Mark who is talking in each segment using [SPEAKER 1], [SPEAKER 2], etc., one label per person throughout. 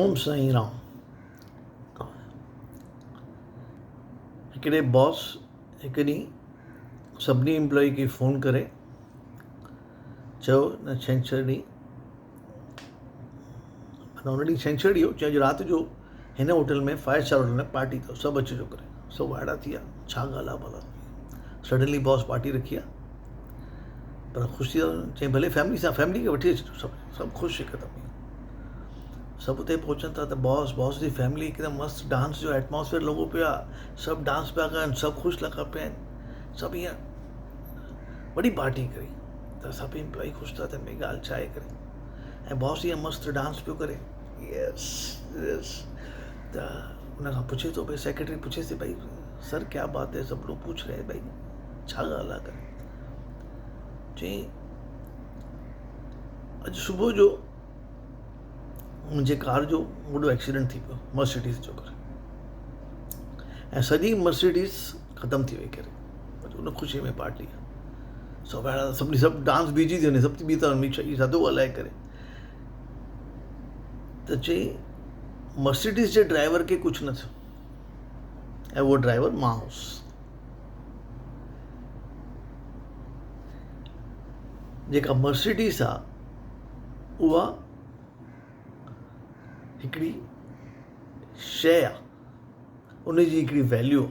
[SPEAKER 1] اوم سائين رام. هڪڙي باس هڪ ڏينهن سڀني امپلائي کي فون ڪري چيو نه ڇنڇر ڏينهن معنيٰ ان ڏينهن ڇنڇر ڏينهن هو چيو اڄ رات جو هن hotel ۾ five star hotel ۾ party اٿو سڀ اچجو ڪري سڀ وائڙا ٿي ويا ڇا ڳالهه آهي ڀلا سڊنلي باس پارٽي رکي آهي پر خوش ٿي ويا چيائين ڀلي فيملي سان فيملي کي وٺي اچجو سڀ سڀ خوش هڪدم سڀ اتي پهچن ٿا ته باس باس جي فيملي هڪدم مست ڊانس جو ايٽماسفيئر لڳو پيو آهي سڀ ڊانس پيا ڪن سڀ خوش لڳا پيا آهن سڀ ائين وڏي پارٽي ڪئي ته سڀ امپلائي خوش ٿا ٿين ڀئي ڳالهه ڇا آهي ڪري ۽ باس ائين مست ڊانس پيو ڪري يس يس ته ان کان پڇي ٿو ڀئي سيڪريٽري پڇيس ٿي ڀئي سر ڪيا بات هي سڀ لوگ پوڇ رهي ڀئي ڇا ڳالهه آهي ڪري چئي اڄ صبح جو منهنجي ڪار جو وڏو ايڪسيڊنٽ ٿي پيو مرسڊيز جو ڪري ۽ سڄي مرسڊيز ختم ٿي وئي ڪري ان خوشي ۾ پارٽي سڀ سڀني سڀ ڊانس بيهجي ٿي وڃي سڀ ٻي ٿا ڇا ٿو ڳالهائي ڪري ته چئي مرسڊيز جي ڊرائيور کي ڪجهه نه ٿيو ۽ اهو ڊرائيور مان هوس. جيڪا مرسڊيز آ اها هڪڙي شيء آ ان جي هڪڙي ويليو آ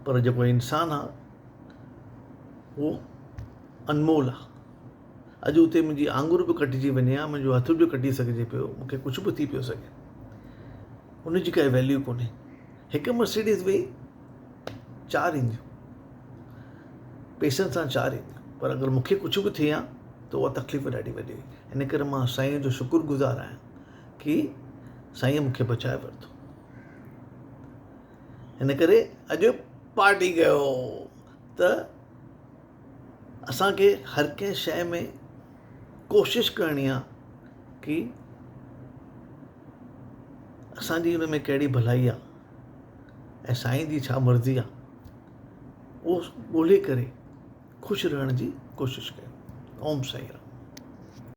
[SPEAKER 1] پر جيڪو انسان آ اهو انمول آ. اڄ اتي منهنجي آڱر به ڪٽجي وڃي ها، منهنجو هٿ به ڪٽي سگهجي پيو، مون کي ڪجهه به ٿي پيو سگهي. ان جي ڪائي ويليو ڪونهي. هڪ مرسيڊيز وئي، چار اينديون. پئسن سان چار اينديون. پر اگر مون کي ڪجهه به ٿئي ها ته اها تڪليف ڏاڍي وڏي هئي. ان ڪري مان سائينء جو شڪر گذار آهيان ڪي سائينء مون کي بچائي ورتو. ان ڪري اڄ پارٽي ڪيو ته اسان کي هر ڪنهن شيء ۾ ڪوشش ڪرڻي آهي ڪي اسان جي ان ۾ ڪهڙي ڀلائي آهي ۽ سائين جي ڇا مرضي آهي اهو ڳولهي ڪري خوش رهڻ جي ڪوشش ڪيون اوم سائين رام.